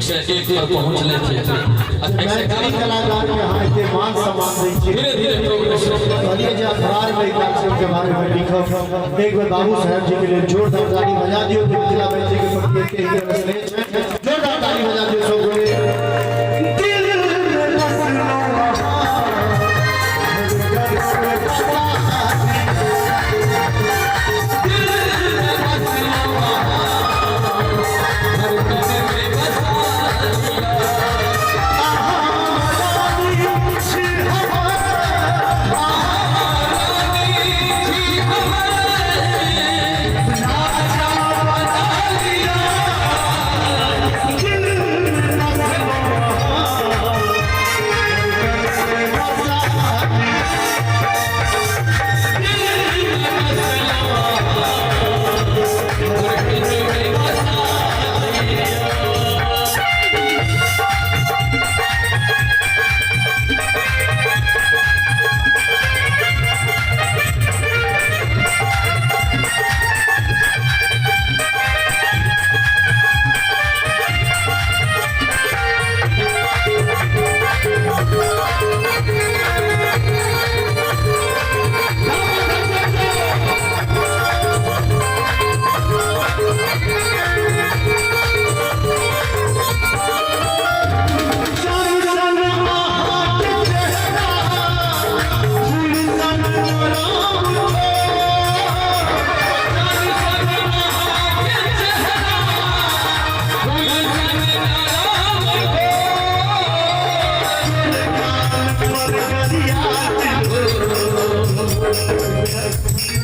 101 पर पहुंचले थे। मैथिली कलाकार के अहाँ एते मान सम्मान दै छी। धीरे धीरे प्रोग्रेस। कहलिए जे अखबार में कार्यक्रम के बारे में लिखब। एक बेर बाबू साहब जी के लिए जोरदार ताली बजा दियो। मिथिला मैथिली के प्रति एते ही स्नेह छै, जोरदार ताली बजा दियो सब गोटे। दिल में बसलो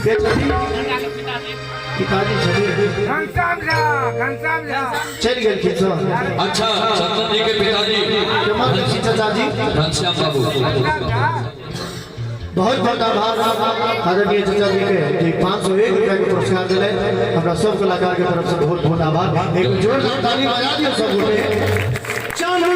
के छथिन? पिताजी छथिन। घनश्याम झा, घनश्याम झा। चलि गेलखिन सर। अच्छा, चंदन जी के पिताजी। केम्हर गेलखिन चाचाजी? घनश्याम बाबू। घनश्याम झा। बहुत बहुत आभार आदरणीय चाचा जी के जे 501 रुपया के पुरस्कार दिले। हमरा सब कलाकार के तरफ से बहुत बहुत आभार। एक जोरदार ताली बजा दियो सब गोटे। चलू